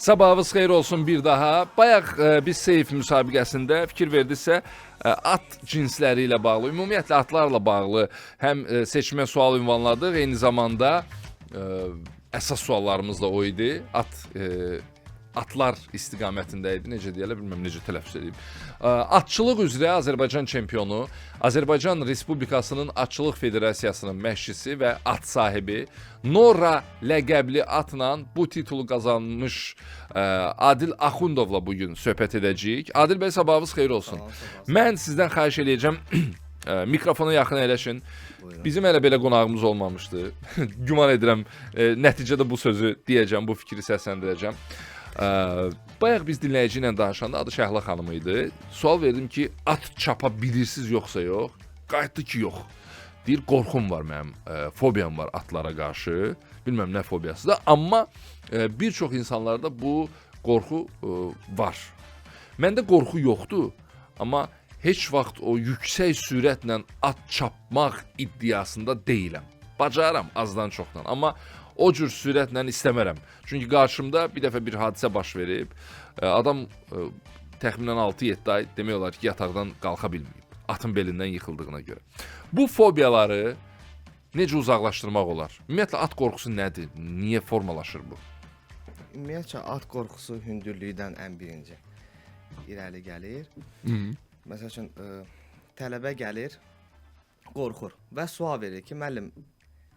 Sabahınız xeyir olsun bir daha. Bayaq biz seyf müsabiqəsində fikir verdinizsə, at cinsləri ilə bağlı, ümumiyyətlə atlarla bağlı həm seçmə sual ünvanladıq, eyni zamanda əsas suallarımız da o idi. Atlar istiqamətində idi. Necə deyirlər, bilmirəm necə tələffüz edeyim. Atçılıq üzrə Azərbaycan çempionu, Azərbaycan Respublikasının Atçılıq Federasiyasının məşqçisi və at sahibi Nora ləqəbli atla bu titulu qazanmış Adil Axundovla bu gün söhbət edəcəyik. Adil bəy, sabahınız xeyir olsun. Sağ olun, sağ olun. Mən sizdən xahiş eləyəcəm, mikrofona yaxın əyləşin. Buyurun. Bizim hələ belə qonağımız olmamışdı. Güman edirəm, nəticədə bu sözü deyəcəm, bu fikri səsləndirəcəm. Bayaq biz dinləyici ilə danışanda adı Şəhla xanım idi. Sual verdim ki, at çapa bilirsiz yoxsa yox? Qayıtdı ki, yox. Deyir, qorxum var mənim, fobiyam var atlara qarşı. Bilməm nə fobiyasıdır, amma bir çox insanlarda bu qorxu var. Məndə qorxu yoxdur, amma heç vaxt o yüksək sürətlə at çapmaq iddiasında deyiləm. Bacarıram azdan çoxdan, amma o cür sürətlə istəmərəm. Çünki qarşımda bir dəfə bir hadisə baş verib. Adam təxminən 6-7 ay demək olar ki, yataqdan qalxa bilməyib. Atın belindən yıxıldığına görə. Bu fobiyaları necə uzaqlaşdırmaq olar? Ümumiyyətlə at qorxusu nədir? Niyə formalaşır bu? Ümumiyyətcə at qorxusu hündürlükdən ən birinci irəli gəlir. Məsəl üçün tələbə gəlir, qorxur və sual verir ki, müəllim,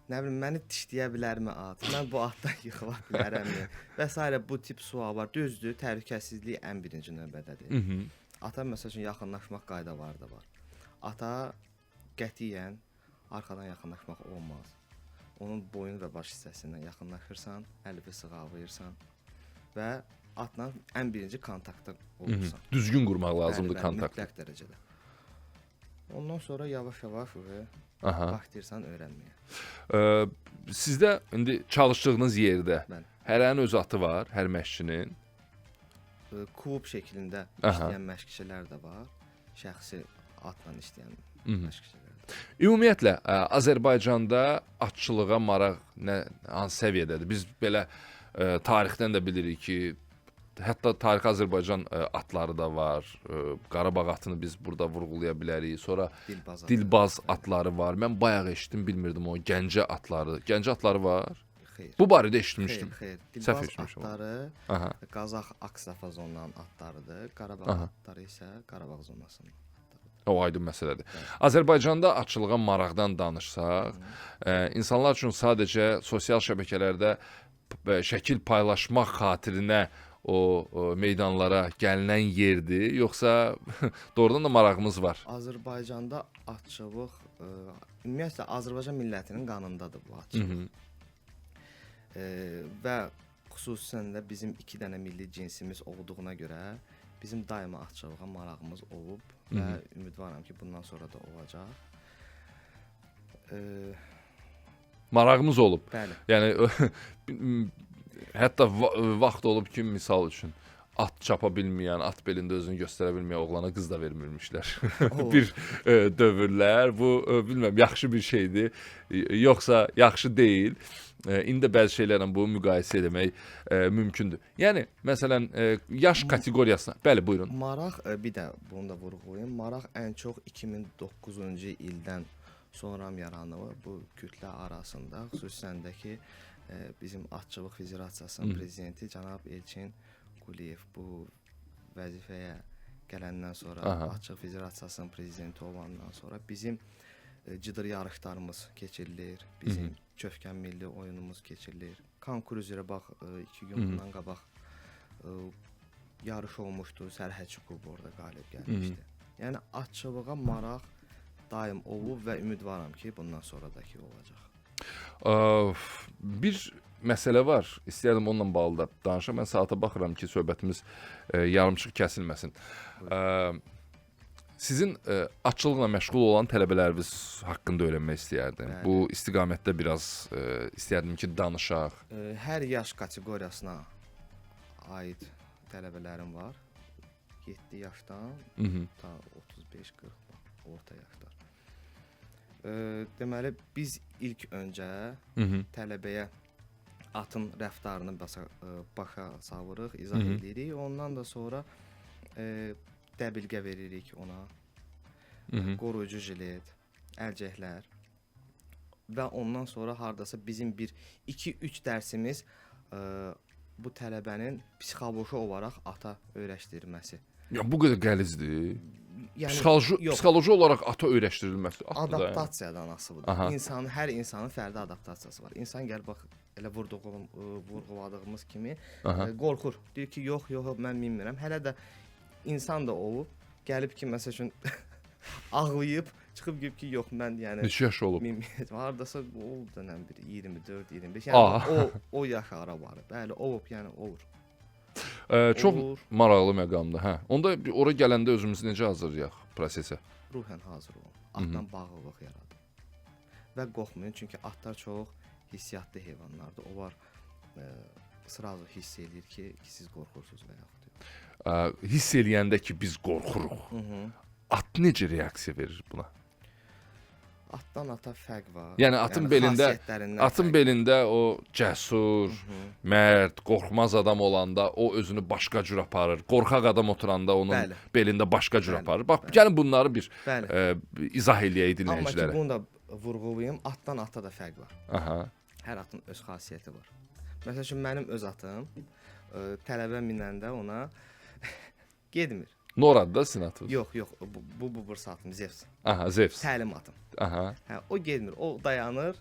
nə bilim məni dişləyə bilərmi at? Mən bu atdan yıxıla bilərəmmi? Və sairə bu tip suallar. Düzdür, təhlükəsizlik ən birinci növbədədir. Ata məsəl üçün yaxınlaşmaq qaydaları da var. Ata qətiyyən arxadan yaxınlaşmaq olmaz. Onun boyun və baş hissəsindən yaxınlaşırsan, əlifi sığallayırsan və atla ən birinci kontaktda olursan. Düzgün qurmaq lazımdır Bəli, bəli, kontaktı. Mütləq dərəcədə. Ondan sonra yavaş-yavaş başlayırsan öyrənməyə. Sizdə indi çalışdığınız yerdə Bəli. hərənin öz atı var, hər məşqçinin. Klub şəklində işləyən məşqçilər də var. Şəxsi atla işləyən məşqçilər də. Ümumiyyətlə Azərbaycanda atçılığa maraq nə hansı səviyyədədir? Biz belə tarixdən də bilirik ki, hətta tarixi Azərbaycan atları da var. Qarabağ atını biz burada vurğulaya bilərik. Sonra Dilbaz atı. Dilbaz atları var. Mən bayaq eşitdim, bilmirdim o Gəncə atları. Gəncə atları var. Xeyr. Bu barədə eşitmişdim. Xeyr, xeyr. Səhv Dilbaz eşitmişəm. atları Aha. Qazax Aksafa zonanın atlarıdır. Qarabağ atları isə Qarabağ zonasının atlarıdır. O aydın məsələdir. Azərbaycanda atçılığa maraqdan danışsaq, insanlar üçün sadəcə sosial şəbəkələrdə şəkil paylaşmaq xatirinə o meydanlara gəlinən yerdir, yoxsa doğrudan da marağımız var? Azərbaycanda atçılıq, ümumiyyətlə Azərbaycan millətinin qanındadır bu atçılıq. Və xüsusən də bizim 2 dənə milli cinsimiz olduğuna görə bizim daima atçılığa marağımız olub və ümidvaram ki, bundan sonra da olacaq. Marağımız olub. Bəli. Yəni hətta vaxt olub ki, misal üçün at çapa bilməyən, at belində özünü göstərə bilməyən oğlana qız da vermirmişlər. Bir dövrlər. Bu bilmirəm, yaxşı bir şeydir, yoxsa yaxşı deyil. İndi də bəzi şeylərlə bunu müqayisə etmək mümkündür. Yəni məsələn yaş kateqoriyasına. Bəli, buyurun. Maraq, bir də bunu da vurğulayım. Maraq ən çox 2009-cu ildən sonra yaranıb bu kütlə arasında, xüsusən də ki, bizim Atçılıq Federasiyasının prezidenti cənab Elçin Quliyev bu vəzifəyə gələndən sonra, Atçılıq Federasiyasının prezidenti olandan sonra bizim cıdır yarışlarımız keçirilir, bizim Çövkən milli oyunumuz keçirilir. Konkur üzrə bax 2 gün bundan qabaq yarış olmuşdu, Sərhədçi klubu orada qalib gəlmişdi. Yəni atçılığa maraq daim olub və ümidvaram ki, bundan sonra da ki olacaq. Bir məsələ var. İstəyərdim onunla bağlı da danışam. Mən saata baxıram ki, söhbətimiz yarımçıq kəsilməsin. Sizin atçılıqla məşğul olan tələbələriniz haqqında öyrənmək istəyərdim. Bəli. Bu istiqamətdə biraz istəyərdim ki, danışaq. Hər yaş kateqoriyasına aid tələbələrim var. 7 yaşdan ta 35-40 orta yaşlar. Deməli biz ilk öncə tələbəyə Atın rəftarını başa salırıq, izah edirik. Ondan da sonra dəbilqə veririk ona. Qoruyucu jilet, əlcəklər və ondan sonra hardasa bizim bir 2-3 dərsimiz bu tələbənin psixoloji olaraq ata öyrəşdirilməsi. Ya bu qədər qəlizdir. Yəni Psixoloji olaraq ata öyrəşdirilməsi. Atdır da. Adaptasiyadan asılıdır. Aha. İnsanın, hər insanın fərdi adaptasiyası var. İnsan gəl bax elə vurğuladığımız kimi qorxur. Deyir ki, yox, yox, mən minmirəm. Hələ də insan da olub, gəlib ki, məsəl üçün ağlayıb, çıxıb deyib ki, yox, mən yəni neçə yaş olub? Hardasa olub dönəm bir 24, 25. Yəni o yaş ara var. Bəli, olub, yəni olur. Çox olur. Maraqlı məqamdır, hə. Onda ora gələndə özümüzü necə hazırlayaq prosesə? Ruhən hazır olun. Atdan bağlılıq yaradın. Və qorxmayın, çünki atlar çox hissiyatlı heyvanlardır. Onlar srazu hiss eləyir ki, siz qorxursunuz və yaxud yox. Hiss eləyəndə ki, biz qorxuruq. At necə reaksiya verir buna? Atdan ata fərq var. Yəni atın belində, atın belində o cəsur, mərd, qorxmaz adam olanda o özünü başqa cür aparır. Qorxaq adam oturanda onun bəli. belində başqa cür aparır. Bax, gəlin bunları bir izah eləyək dinləyicilərə. Amma ki, bunu da vurğulayım, atdan ata da fərq var. Aha. Hər atın öz xasiyyəti var. Məsəl üçün mənim öz atım tələbə minəndə ona getmir. Noradır da sizin atınız? Yox, yox, bu burs atım, Zevs. Aha, Zevs. Təlim atım. Aha. Hə, o getmir, o dayanır,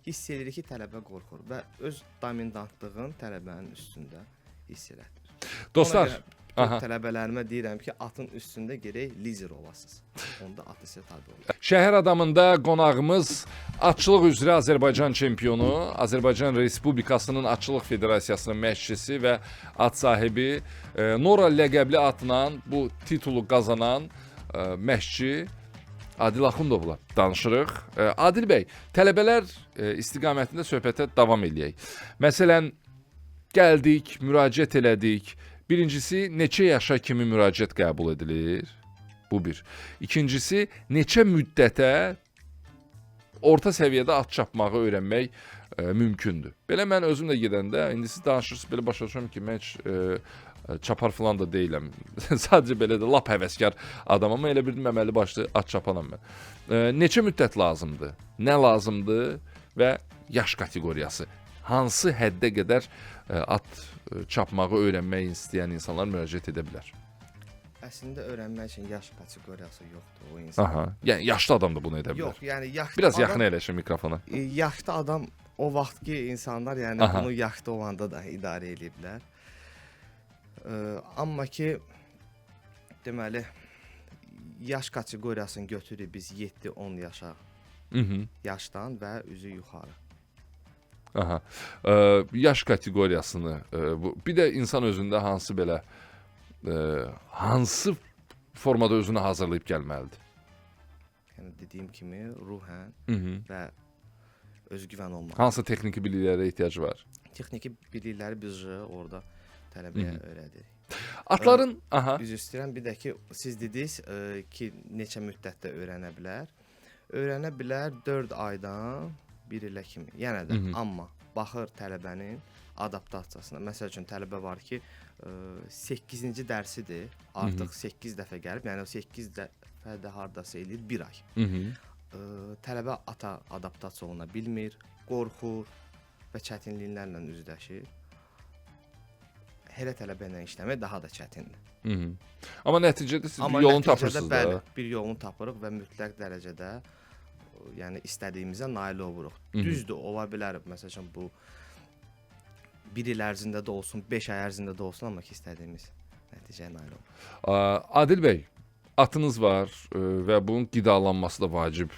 hiss edir ki, tələbə qorxur və öz dominantlığın tələbənin üstündə hiss elətdirir. Dostlar, tələbələrimə deyirəm ki, atın üstündə gerək lider olasınız. Onda at sizə tabe olur. Şəhər adamında qonağımız atçılıq üzrə Azərbaycan çempionu, Azərbaycan Respublikasının Atçılıq Federasiyasının məşqçisi və at sahibi, Nora ləqəbli atla bu titulu qazanan məşqçi Adil Axundovla danışırıq. Adil bəy, tələbələr istiqamətində söhbətə davam eləyək. Məsələn, gəldik, müraciət elədik. Birincisi, neçə yaşa kimi müraciət qəbul edilir? Bu bir. İkincisi, neçə müddətə orta səviyyədə at çapmağı öyrənmək mümkündür? Belə mən özüm də gedəndə, indi siz danışırsınız, belə başa düşürəm ki, mən heç çapar falan da deyiləm. Sadəcə belə də lap həvəskar adamam, elə bildim, əməlli başlı at çapanam mən. Neçə müddət lazımdır? Nə lazımdır və yaş kateqoriyası? Hansı həddə qədər at çapmağı öyrənmək istəyən insanlar müraciət edə bilər? Əslində öyrənmək üçün yaş kateqoriyası yoxdur o insan. Aha, yəni yaşlı adam da bunu edə bilər. Yox, yəni yaşlı biraz adam, yaxın əyləşin mikrofona. Yaşlı adam o vaxt ki insanlar yəni aha. bunu yaşlı olanda da idarə eləyiblər. Amma ki deməli yaş kateqoriyasını götürürük biz 7-10 yaşa yaşdan və üzü yuxarı. Aha. Yaş kateqoriyasını bir də insan özündə hansı belə hansı formada özünü hazırlayıb gəlməlidir? Yəni dediyim kimi ruhən və özgüvən olmalı. Hansı texniki biliklərə ehtiyacı var? Texniki bilikləri biz orada tələbəyə öyrədirik. Atların üzr istəyirəm, bir də ki siz dediniz ki neçə müddətdə öyrənə bilər? Öyrənə bilər 4 aydan 1 ilə kimi. Yəni də amma baxır tələbənin adaptasiyasına. Məsəl üçün tələbə var ki 8-ci dərsidir. Artıq 8 dəfə gəlib. Yəni o 8 dəfə də hardasa eləyir 1 ay. Tələbə ata adaptasiya oluna bilmir, qorxur və çətinliklərlə üzləşir. Elə tələbə ilə işləmək daha da çətindir. Amma nəticədə siz bir yolunu tapırsınız da. Bəli, bir yolunu tapırıq və mütləq dərəcədə yəni istədiyimizə nail oluruq. Düzdür, ola bilər. Məsəl üçün bu bir il ərzində də olsun, 5 ay ərzində də olsun, amma ki istədiyimiz nəticəyə nail oluruq. Adil bəy, atınız var və bunun qidalanması da vacib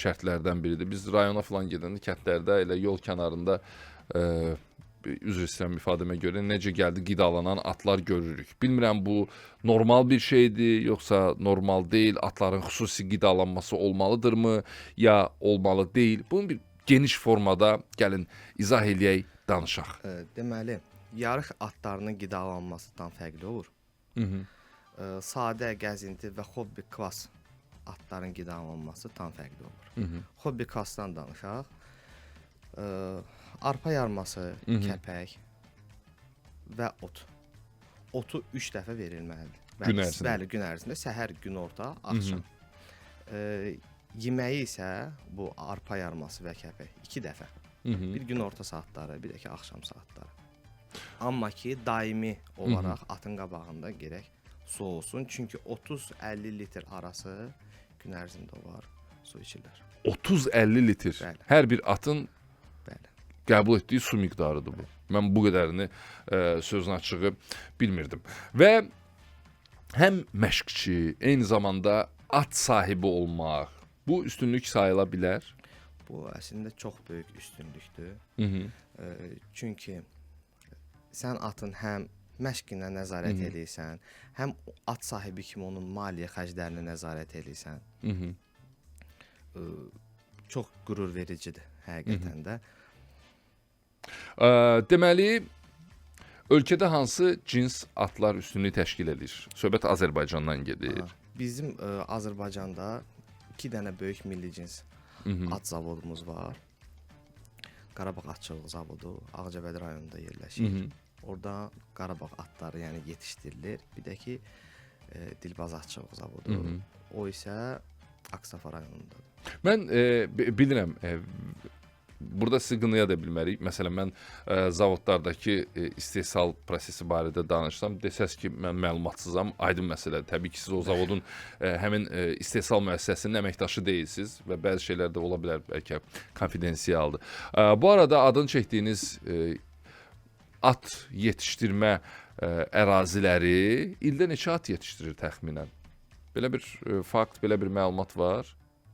şərtlərdən biridir. Biz rayona falan gedəndə kəndlərdə elə yol kənarında üzr istəyirəm ifadəmə görə necə gəldi qidalanan atlar görürük. Bilmirəm bu normal bir şeydir, yoxsa normal deyil, atların xüsusi qidalanması olmalıdırmı, ya olmalı deyil. Bunu bir geniş formada gəlin izah eləyək, danışaq. Deməli, yarış atlarının qidalanması tam fərqli olur. Sadə gəzinti və hobbi klass atların qidalanması tam fərqli olur. Hobbi klassdan danışaq. Arpa yarması, kəpək və ot. Otu 3 dəfə verilməlidir. Bəli, Gün ərzində. Bəli, gün ərzində səhər, günorta, axşam. Yeməyi isə bu arpa yarması və kəpək 2 dəfə. Bir günorta saatları, bir də ki axşam saatları. Amma ki daimi olaraq atın qabağında gərək su olsun. Çünki 30-50 litr arası gün ərzində onlar su içirlər. 30-50 litr. Bəli. Hər bir atın Bəli. qəbul etdiyi su miqdarıdır bu. Mən bu qədərini sözün açığı bilmirdim. Və həm məşqçi, eyni zamanda at sahibi olmaq bu üstünlük sayıla bilər. Bu əslində çox böyük üstünlükdür. Hı. Çünki sən atın həm məşqinə nəzarət eləyirsən, həm at sahibi kimi onun maliyyə xərclərinə nəzarət eləyirsən. Hı. Çox qürur vericidir həqiqətən də. Deməli, ölkədə hansı cins atlar üstünlük təşkil edir? Söhbət Azərbaycandan gedir. Bizim Azərbaycanda 2 dənə böyük milli cins at zavodumuz var. Qarabağ Atçılıq zavodu Ağcabədi rayonunda yerləşir. Orada Qarabağ atları, yəni yetişdirilir. Bir də ki Dilbaz Atçılıq zavodu. O isə Ağstafa rayonundadır. Mən bilirəm, burada sizi qınaya da bilmərik. Məsələn, mən zavodlardakı istehsal prosesi barədə danışsam, desəz ki, mən məlumatsızam, aydın məsələdir. Təbii ki, siz o zavodun həmin istehsal müəssisəsinin əməkdaşı deyilsiz və bəzi şeylər də ola bilər bəlkə konfidensialdır. Bu arada adını çəkdiyiniz at yetişdirmə əraziləri ildə neçə at yetişdirir təxminən? Belə bir fakt, belə bir məlumat var.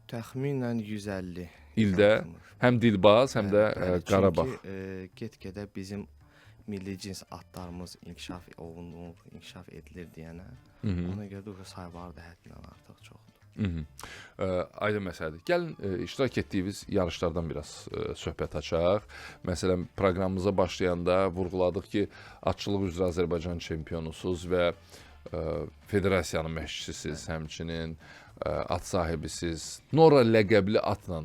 Təxminən 150 İldə həm Dilbaz, həm də Bəli, Qarabağ. Çünki get-gedə bizim milli cins atlarımız inkişaf olunur, inkişaf edilir deyənə. Ona görə də o sayıları da həddindən artıq çoxdur. Aydın məsələdir. Gəlin iştirak etdiyiniz yarışlardan biraz söhbət açaq. Məsələn, proqramımıza başlayanda vurğuladıq ki, atçılıq üzrə Azərbaycan çempionusuz və federasiyanın məşqçisiniz, həmçinin at sahibisiz. Nora ləqəbli atla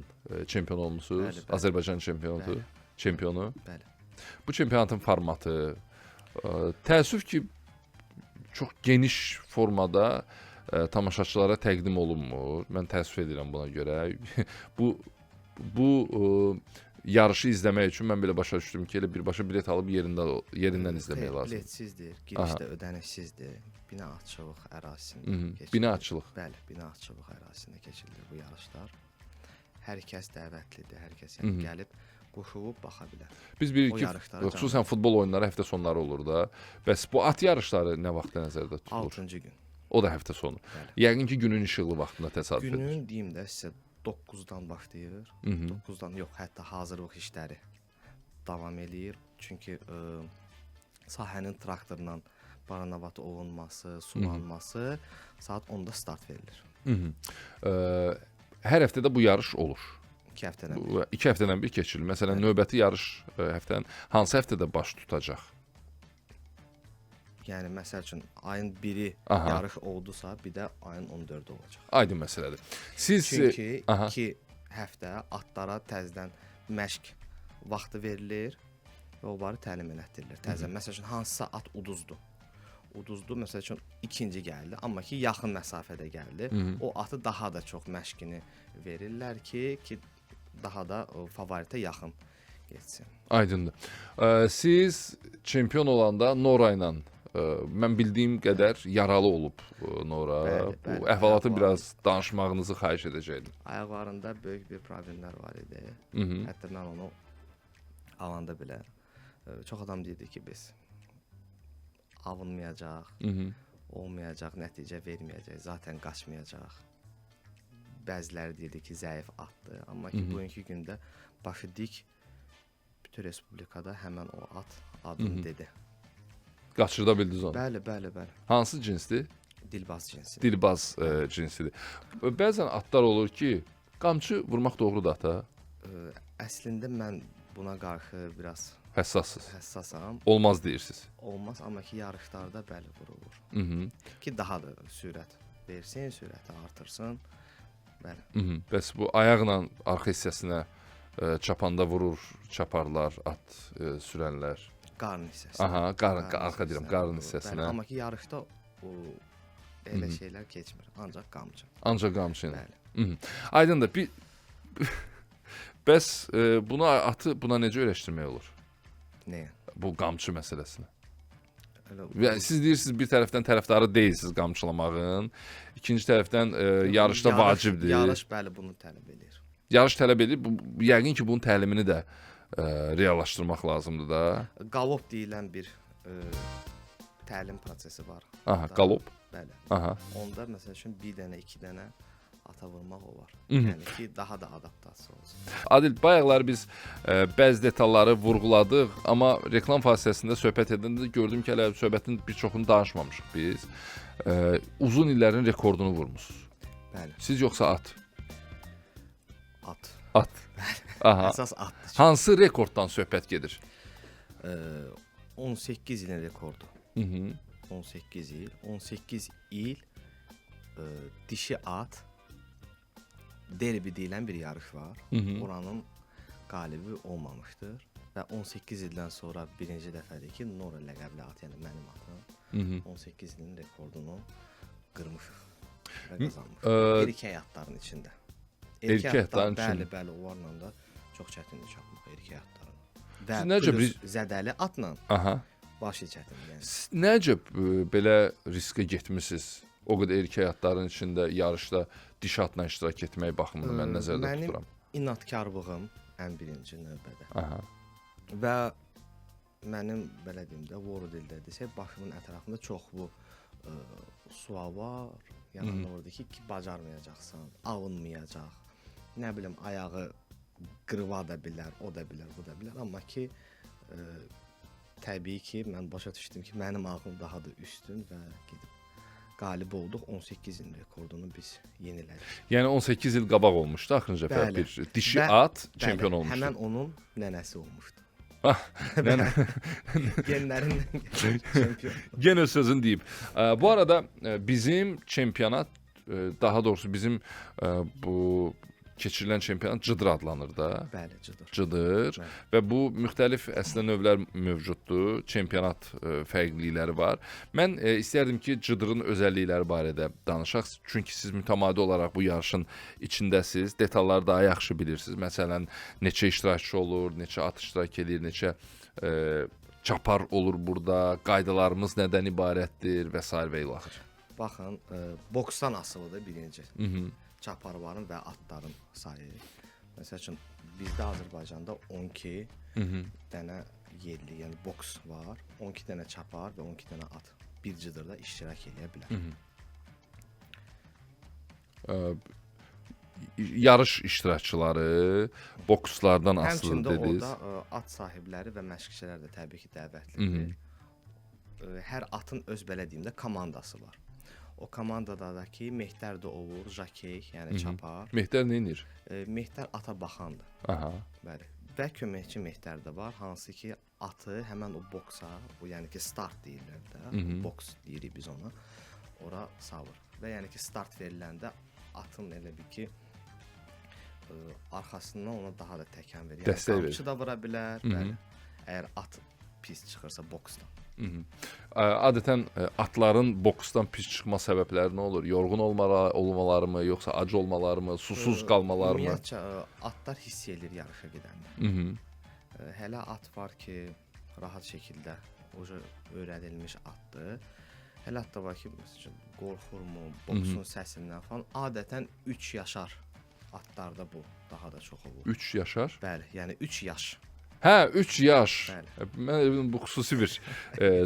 çempion olmusunuz. Bəli, bəli. Azərbaycan çempionu. Çempionu. Bəli. Bu çempionatın formatı təəssüf ki, çox geniş formada tamaşaçılara təqdim olunmur. Mən təəssüf edirəm buna görə. Bu yarışı izləmək üçün mən belə başa düşdüm ki, elə birbaşa bilet alıb yerindən izləmək Xeyr, lazımdır. Biletsizdir, giriş də ödənişsizdir. Bina atçılıq ərazisində keçirilir. Bina atçılıq. Bəli, bina atçılıq ərazisində keçirilir bu yarışlar. Hər kəs dəvətlidir, hər kəs yəni gəlib qoşulub baxa bilər. Biz bilirik O ki, yarışlara xüsusən futbol oyunları həftə sonları olur da. Bəs bu at yarışları nə vaxtda nəzərdə tutulur? 6-cı gün. O da həftə sonu. Bəli. Yəqin ki, günün işıqlı vaxtında təsadüf edir. Günün deyim də sizə 9-dan başlayır. 9-dan yox, hətta hazırlıq işləri davam eləyir. Çünki sahənin traktorla baranavat olunması, sulanması saat 10-da start verilir. Hər həftədə bu yarış olur. 2 həftədən bir. Bu 2 həftədən bir keçirilir. Məsələn, növbəti yarış həftənin hansı həftədə baş tutacaq? Yəni məsəl üçün ayın 1-i yarış oldusa, bir də ayın 14-ü olacaq. Aydın məsələdir. Siz Çünki 2 həftə atlara təzədən məşq vaxtı verilir və onları təlim elətdirilir. Təzə məsəl üçün hansısa at uduzdu. Uduzdu, məsəl üçün ikinci gəldi, amma ki yaxın məsafədə gəldi. O atı daha da çox məşqini verirlər ki daha da o favoritə yaxın getsin. Aydındır. Siz çempion olanda Nora ilə mən bildiyim qədər yaralı olub Nora. Bəli, Bu bəli, əhvalatı ayaqları- biraz danışmağınızı xahiş edəcəkdim. Ayaqlarında böyük bir problemlər var idi. Hətta mən onu alanda belə çox adam deyirdi ki, biz avınmayacaq, olmayacaq, nəticə verməyəcək, zaten qaçmayacaq. Bəziləri deyirdi ki, zəif atdır. Amma ki, bugünkü gündə başı dik bütün respublikada həmən o at adını dedi. Qaçırda bildiniz onu. Bəli, bəli, bəli. Hansı cinsdir? Dilbaz cinsi. Dilbaz cinsidir. Bəzən atlar olur ki, qamçı vurmaq doğrudur ata. Əslində mən buna qarşı biraz Həssassız. həssasam. Olmaz deyirsiniz. Olmaz, amma ki yarışlarda bəli vurulur. Ki daha da sürət versin, sürəti artırsın. Bəli. Bəs bu ayaqla arxa hissəsinə Çapanda vurur, çaparlar, at sürənlər. Qarın hissəsinə. Aha, qarın, arxa deyirəm, qarın hissəsinə. Bəli, amma ki yarışda o elə şeylər keçmir. Ancaq qamçı. Ancaq qamçı ilə. Bəli. Aydındır. Bir bəs buna atı buna necə öyrəşdirmək olur? Nəyə? Bu qamçı məsələsini. Elə Yəni siz deyirsiniz bir tərəfdən tərəfdarı deyilsiniz qamçılamağın, ikinci tərəfdən yarışda vacibdir. Yarış bəli bunu tələb eləyir. Yarış tələb edir. Bu, yəqin ki bunun təlimini də reallaşdırmaq lazımdır da. Qalop deyilən bir təlim prosesi var. Aha, qalop. Bəli. Aha. Onda məsəl üçün bir dənə, iki dənə ata vurmaq olar. Yəni ki, daha da adaptasiya olsun. Adil, bayaqlar biz bəzi detalları vurğuladıq, amma reklam fasiləsində söhbət edəndə gördüm ki, hələ söhbətin bir çoxunu danışmamışıq biz. Uzun illərin rekordunu vurmusunuz. Bəli, Siz yoxsa at? at. At. Aha. Əsas atdır. Hansı rekorddan söhbət gedir? 18 ilin rekordu. Hı. 18 il. 18 il dişi at derbi deyilən bir yarış var. Oranın qalibi olmamışdır və 18 ildən sonra birinci dəfədir ki, Nora ləqəbli at, yəni mənim atım 18 ilin rekordunu qırmışıq və qazanmışıq. Erkək atların içində. Erkək atların bəli, içində. Bəli, onlarla da çox çətindir çapmaq erkək atlarını. Və Siz necə plus zədəli atla Aha. başı çətindir. Yəni. Siz necə belə riskə getmisiniz? O qədər erkək atların içində yarışda dişi atla iştirak etmək baxımından mən nəzərdə Mənim tuturam. inadkarlığım ən birinci növbədə. Aha. Və mənim belə deyim də, voru dildə desək, başımın ətrafında çoxlu sual var. Yanında orada ki, bacarmayacaqsan, alınmayacaq. Nə bilim, ayağı qırıla da bilər, o da bilər, bu da bilər. Amma ki, təbii ki, mən başa düşdüm ki, mənim ağlım daha da üstün və gedib qalib olduq. 18 ilin rekordunu biz yenilədik. Yəni 18 il qabaq olmuşdu axırıncı dəfə Bəli. bir dişi Və- at çempion Bəli, olmuşdu. Həmən onun nənəsi olmuşdu. Nənə. Genlərindən çempion. Yenə sözünü deyib. Bu arada bizim çempionat, daha doğrusu bizim bu keçirilən çempionat Cıdır adlanır da. Bəli, cıdır. Cıdır Bəli. və bu müxtəlif əslində növlər mövcuddur. Çempionat fərqlilikləri var. Mən istərdim ki, Cıdırın özəllikləri barədə danışaq. Çünki siz mütəmadi olaraq bu yarışın içindəsiz, detalları daha yaxşı bilirsiniz. Məsələn, neçə iştirakçı olur, neçə at iştirak eləyir, neçə çapar olur burada, qaydalarımız nədən ibarətdir və sair və ilaxır. Baxın, boksdan asılıdır birinci. Çaparların və atların sayı. Məsəl üçün bizdə Azərbaycanda 12 dənə yerli, yəni boks var. 12 dənə çapar və 12 dənə at bir cıdırda iştirak eləyə bilər. Yarış iştirakçıları bokslardan asılıdır Həmçində dediniz. orada at sahibləri və məşqçilər də təbii ki, dəvətlidir. Hər atın öz belə deyim də komandası var. O komandada da ki, mehtər də olur, jokey, yəni çapar. Mehtər nə edir? Mehtər ata baxandır. Aha. Bəli. Və köməkçi mehtər də var, hansı ki, atı həmən o boksa, o yəni ki, start deyirlər də, boks deyirik biz ona, ora salır. Və yəni ki, start veriləndə atın elə bir ki, arxasından ona daha da təkan verir. Yəni, Dəstək verir. qamçı da vura bilər, bəli. Əgər at pis çıxırsa boksdan. Adətən atların boksdan pis çıxma səbəbləri nə olur? Yorğun olmaları mı, yoxsa ac olmaları mı, susuz qalmaları mı? Ümumiyyətcə atlar hiss eləyir yarışa gedəndə. Hələ at var ki, rahat şəkildə o öyrədilmiş atdır. Hələ at da var ki, məsəl üçün qorxurmu, boksun səsindən falan. Adətən 3 yaşar atlarda bu daha da çox olur. 3 yaşar. Bəli, yəni 3 yaş. Hə, 3 yaş. Bəli. Mən elə bildim bu xüsusi bir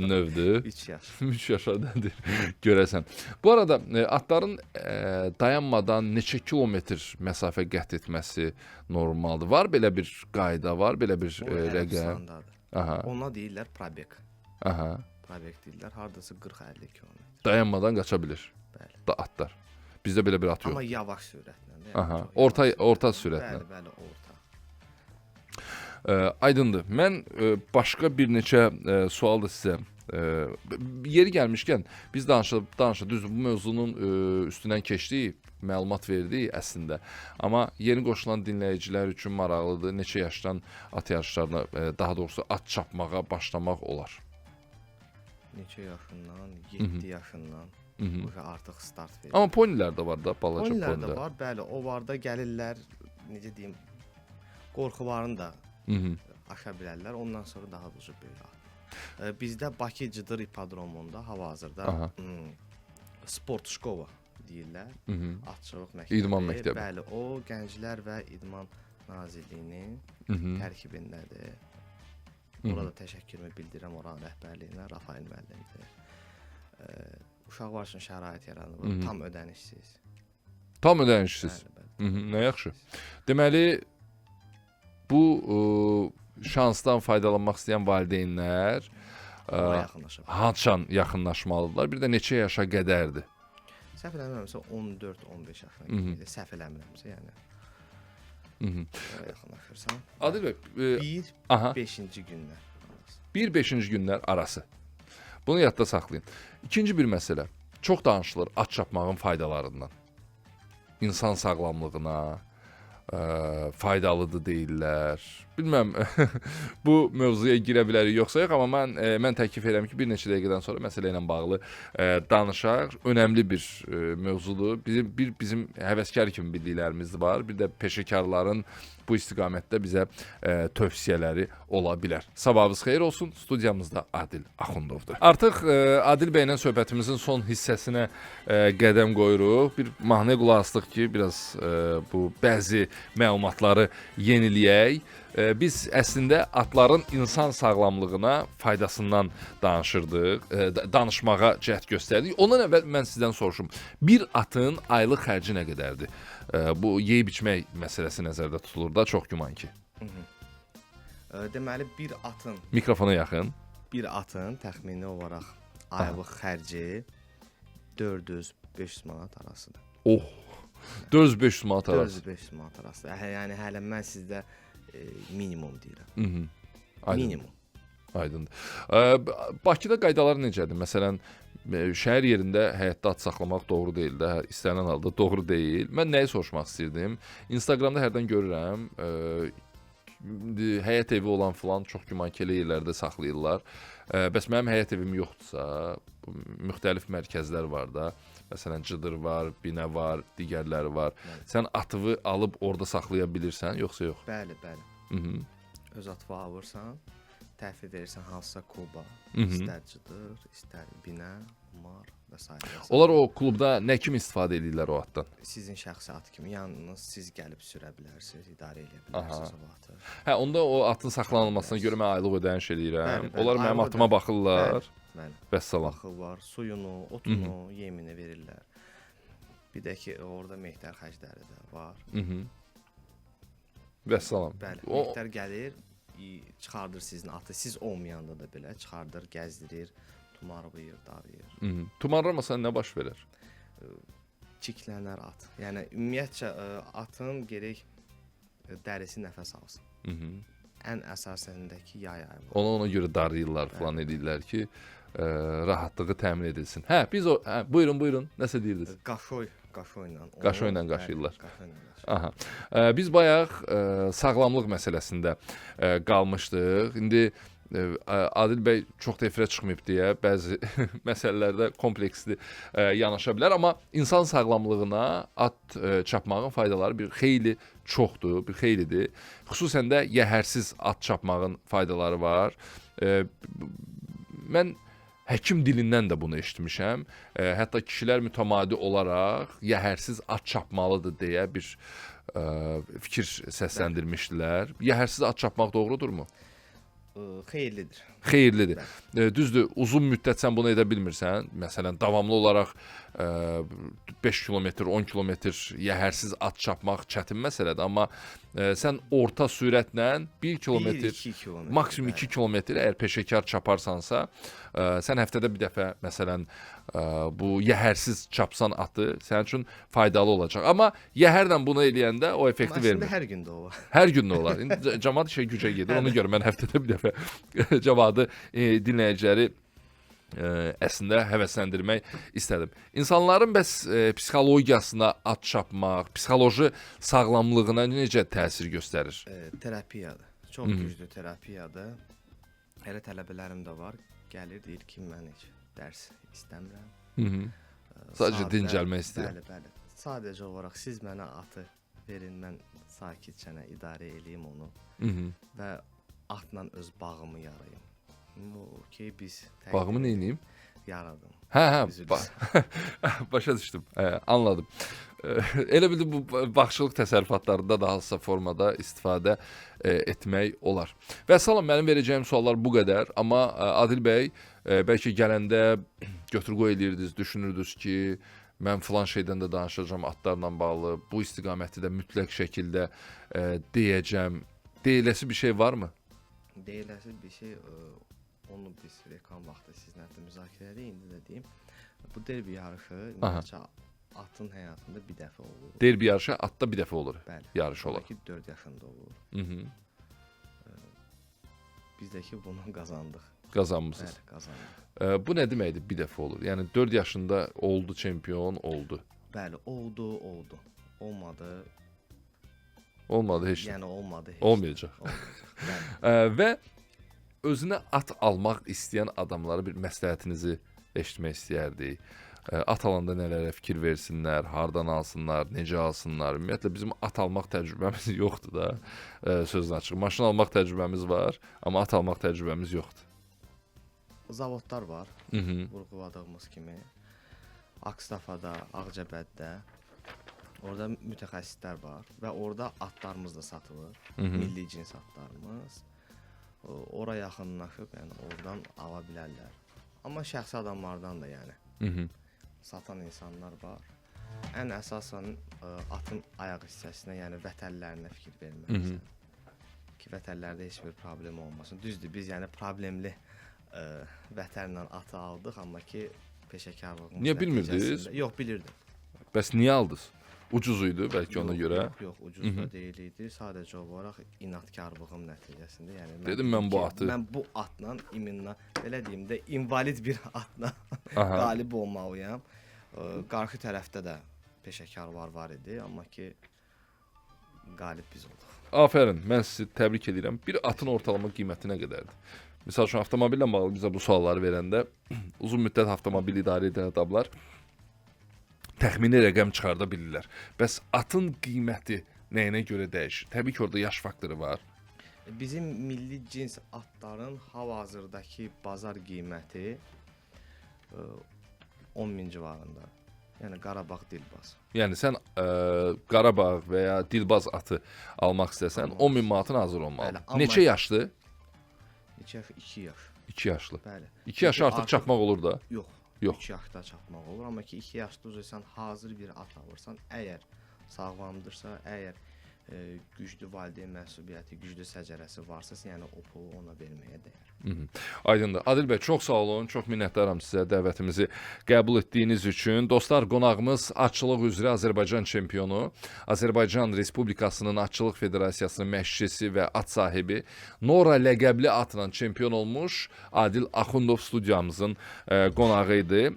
növdür. 3 yaş. 3 yaşar nədir görəsən. Bu arada atların dayanmadan neçə kilometr məsafə qət etməsi normaldır? Var belə bir qayda, var belə bir O rəqəm? Ərəbistandadır. Aha, Ona deyirlər probek. aha. Probek deyirlər, hardasa 40-50 kilometr. Dayanmadan qaça bilir Bəli. da atlar. Bizdə belə bir at yox. Amma yavaş sürətlə. Yəni Aha, çox yavaş orta sürətlə. Bəli, bəli, orta. Aydındır. Mən başqa bir neçə sual da sizə Yeri gəlmişkən biz danışa düzdür bu mövzunun üstündən keçdik, məlumat verdik əslində. Amma yeni qoşulan dinləyicilər üçün maraqlıdır. Neçə yaşdan at yarışlarına, daha doğrusu at çapmağa başlamaq olar? Neçə yaşından? 7 yaşından. Bu artıq start verir. Amma ponilər də var da, balaca ponilər ponilər də var, bəli, o var da gəlirlər, necə deyim, qorxularını da aşa bilərlər. Ondan sonra daha da böyük at. Bizdə Bakı Cıdır İpodromunda hal-hazırda sport şkova deyirlər. Atçılıq məktəbi. İdman məktəbi. Bəli, o Gənclər və İdman Nazirliyinin tərkibindədir. Orada təşəkkürümü bildirirəm oranın rəhbərliyinə, Rafael müəllimdir. Uşaqlar üçün şərait yaranıb, tam ödənişsiz. Tam ödənişsiz. Bəli, bəli. Nə yaxşı. Deməli bu şansdan faydalanmaq istəyən valideynlər haçan yaxınlaşmalıdırlar? Bir də neçə yaşa qədərdir? Səhv eləmirəmsə 14-15 yaşına qədər, səhv eləmirəmsə, yəni. Yaxınlaşırsan. Adil bəy, 1-5-ci günlər arası. 1-5-ci günlər arası. Bunu yadda saxlayın. İkinci bir məsələ. Çox danışılır at çapmağın faydalarından. İnsan sağlamlığına faydalıdır deyirlər. Bilməm bu mövzuya girə bilərik yoxsa yox, amma mən təklif edirəm ki, bir neçə dəqiqədən sonra məsələ ilə bağlı danışaq. Önəmli bir mövzudur. Bizim həvəskar kimi bildiklərimiz var. Bir də peşəkarların bu istiqamətdə bizə tövsiyələri ola bilər. Sabahınız xeyir olsun. Studiyamızda Adil Axundovdur. Artıq Adil bəylə söhbətimizin son hissəsinə qədəm qoyuruq. Bir mahnıya qulaq asdıq ki, biraz bu bəzi məlumatları yeniləyək. Biz əslində atların insan sağlamlığına faydasından danışırdıq, danışmağa cəhd göstərdik. Ondan əvvəl mən sizdən soruşum. Bir atın aylıq xərci nə qədərdir? Bu yeyib içmək məsələsi nəzərdə tutulur da, çox güman ki. Deməli bir atın mikrofona yaxın. Bir atın təxmini olaraq aylıq xərci 400-500 manat arasıdır. Oh. 400-500 manat arası. 400-500 manat arası. Yəni hələ mən sizdə minimum deyirəm. Minimum. Aydındır. Bakıda qaydalar necədir? Məsələn, şəhər yerində həyətdə at saxlamaq doğru deyil də, istənilən halda doğru deyil. Mən nəyi soruşmaq istəyirdim? Instagramda hərdən görürəm, həyət evi olan filan çox güman ki, elə yerlərdə saxlayırlar. Bəs mənim həyət evim yoxdursa, müxtəlif mərkəzlər var da. Məsələn, Cıdır var, Binə var, digərləri var. Bəli. Sən atı alıb orada saxlaya bilirsən, yoxsa yox? Bəli, bəli. Öz atı alırsan, təhvil verirsən hansısa kluba, istər Cıdır, istər Binə, Umar və sair. Onlar o klubda nə kimi istifadə edirlər o atdan? Sizin şəxsi at kimi, yalnız siz gəlib sürə bilərsiniz, idarə edə bilərsiniz o atı. Hə, onda o atın saxlanılmasına görə mən aylıq ödəniş eləyirəm. Onlar mənim atıma baxırlar. Bəli. Vəssalam. Baxırlar, suyunu, otunu, yemini verirlər. Bir də ki, orada mehtər xərcləri də var. Vəssalam. Bəli, mehtər gəlir, çıxardır sizin atı. Siz olmayanda da belə çıxardır, gəzdirir, tumarlayır, darıyır. Tumarlamasa nə baş verər? Çiklənər at. Yəni, ümumiyyətcə, atın gerək dərisi nəfəs alsın. Ən əsasındakı yay ayı var. Ona görə darıyırlar falan edirlər ki, rahatlığı təmin edilsin. Hə, biz o... Hə, buyurun, nəsə deyirdiniz? Qaşoy ilə. Qaşoy ilə qaşıyırlar. Aha. Biz bayaq sağlamlıq məsələsində qalmışdıq. İndi Adil bəy çox da efirə çıxmayıb deyə bəzi məsələlərdə kompleksli yanaşa bilər. Amma insan sağlamlığına at çapmağın faydaları bir xeyli çoxdur, bir xeylidir. Xüsusən də yəhərsiz at çapmağın faydaları var. Mən həkim dilindən də bunu eşitmişəm. Hətta kişilər mütəmadi olaraq yəhərsiz at çapmalıdır deyə bir fikir səsləndirmişdilər. Yəhərsiz at çapmaq doğrudurmu? Xeyirlidir. Xeyirlidir. Düzdür, uzun müddət sən bunu edə bilmirsən. Məsələn, davamlı olaraq 5 kilometr, 10 kilometr yəhərsiz at çapmaq çətin məsələdir. Amma sən orta sürətlə 1 kilometr, maksimum 2 kilometr əgər peşəkar çaparsansa, sən həftədə bir dəfə, məsələn, bu yəhərsiz çapsan atı sənin üçün faydalı olacaq. Amma yəhərlə bunu eləyəndə o effekti vermir. Əslində hər gün də olar. Hər gün də olar. İndi camaat işə gücə gedir. Ona görə mən həftədə bir dəfə camaatı dinləyiciləri Əslində həvəsləndirmək istədim. İnsanların bəs psixologiyasına at çapmaq, psixoloji sağlamlığına necə təsir göstərir? Terapiyadır. Çox güclü terapiyadır. Elə tələbələrim də var. Gəlir deyir ki, mən heç dərs istəmirəm. Hı -hı. Sadəcə dincəlmək istəyirəm. Bəli, bəli. Sadəcə olaraq siz mənə atı verin, mən sakitcənə idarə eləyim onu Hı -hı. və atla öz bağımı yarayım. Okey, biz Bağımı nə edeyim? Yaradım. Hə, hə. Üzr Başa düşdüm. Anladım. Elə bildim bu bağçılıq təsərrüfatlarında da hansısa formada istifadə etmək olar. Və salam, mənim verəcəyim suallar bu qədər, amma Adil bəy, bəlkə gələndə götür-qoy eləyirdiniz, düşünürdünüz ki, mən filan şeydən də danışacağam atlarla bağlı, bu istiqaməti də mütləq şəkildə deyəcəm. Deyiləsi bir şey varmı? Deyiləsi bir şey, onu biz reklam vaxtı sizlə də müzakirə edirik, indi də deyim. Bu derbi yarışı ümumiyyətcə atın həyatında bir dəfə olur. Derbi yarışı atda bir dəfə olur. Bəli. Yarış olar. Ki 4 yaşında olur. Hı -hı. Biz də ki bunu qazandıq. Qazanmısınız. Bəli, qazandıq. Bu nə deməkdir bir dəfə olur? Yəni 4 yaşında oldu, çempion oldu. Bəli, oldu, oldu. Olmadı. Olmadı heç. Yəni olmadı heç. Olmayacaq. Olmayacaq. Bəli. Və özünə at almaq istəyən adamlara bir məsləhətinizi eşitmək istəyərdik. At alanda nələrə fikir versinlər, hardan alsınlar, necə alsınlar. Ümumiyyətlə bizim at almaq təcrübəmiz yoxdur da, sözün açığı. Maşın almaq təcrübəmiz var, amma at almaq təcrübəmiz yoxdur. Zavodlar var. Hı -hı. Vurğuladığımız kimi. Akstafada, Ağcabəddə. Orada mütəxəssislər var və orada atlarımız da satılır. Hı -hı. Milli cins atlarımız. Ora yaxınlaşıb, yəni oradan ala bilərlər. Amma şəxsi adamlardan da yəni Hı -hı. satan insanlar var. Ən əsasən atın ayaq hissəsinə, yəni vətəllərinə fikir verməlisən. Ki vətəllərdə heç bir problem olmasın. Düzdür, biz yəni problemli vətərlə atı aldıq, amma ki peşəkarlığımız Niyə bilmirdiniz? Yox, bilirdim. Bəs niyə aldınız? Ucuz idi bəlkə ona Yox, görə. Yox, yox, ucuz da deyil idi. Sadəcə olaraq inadkarlığım nəticəsində, yəni mən Dedim, mən bu ki, atı- mən bu atla iminlə, belə deyim də, invalid bir atla Aha. qalib olmalıyam. Qarşı tərəfdə də peşəkarlar var idi, amma ki qalib biz olduq. Afərin, mən sizi təbrik edirəm. Bir atın ortalama qiyməti nə qədərdir? Misal üçün avtomobillə bağlı bizə bu sualları verəndə uzun müddət avtomobil idarə edən adamlar təxmini rəqəm çıxarda bilirlər. Bəs atın qiyməti nəyinə görə dəyişir? Təbii ki, orada yaş faktoru var. Bizim milli cins atların hal-hazırdakı bazar qiyməti 10 min civarında. Yəni Qarabağ Dilbaz. Yəni sən Qarabağ və ya Dilbaz atı almaq istəsən, 10 min manatın hazır olmalıdır. Bəli, amma- Neçə yaşlı? 2 yaş, 2 yaş. 2 yaşlı. Bəli. 2 yaş Çünki artıq çapmaq olur da. Yox. Yox. 3 yaşda çapmaq olur, amma ki 2 yaşda sən hazır bir at alırsan, əgər sağlamdırsa, əgər güclü valideyn məsuliyyəti, güclü səcərəsi varsa, yəni o pulu ona verməyə dəyər. Aydındır. Adil bəy, çox sağ olun. Çox minnətdaram sizə dəvətimizi qəbul etdiyiniz üçün. Dostlar, qonağımız atçılıq üzrə Azərbaycan çempionu, Azərbaycan Respublikasının Atçılıq Federasiyasının məşqçisi və at sahibi, Nora ləqəbli atla çempion olmuş Adil Axundov studiyamızın qonağı idi.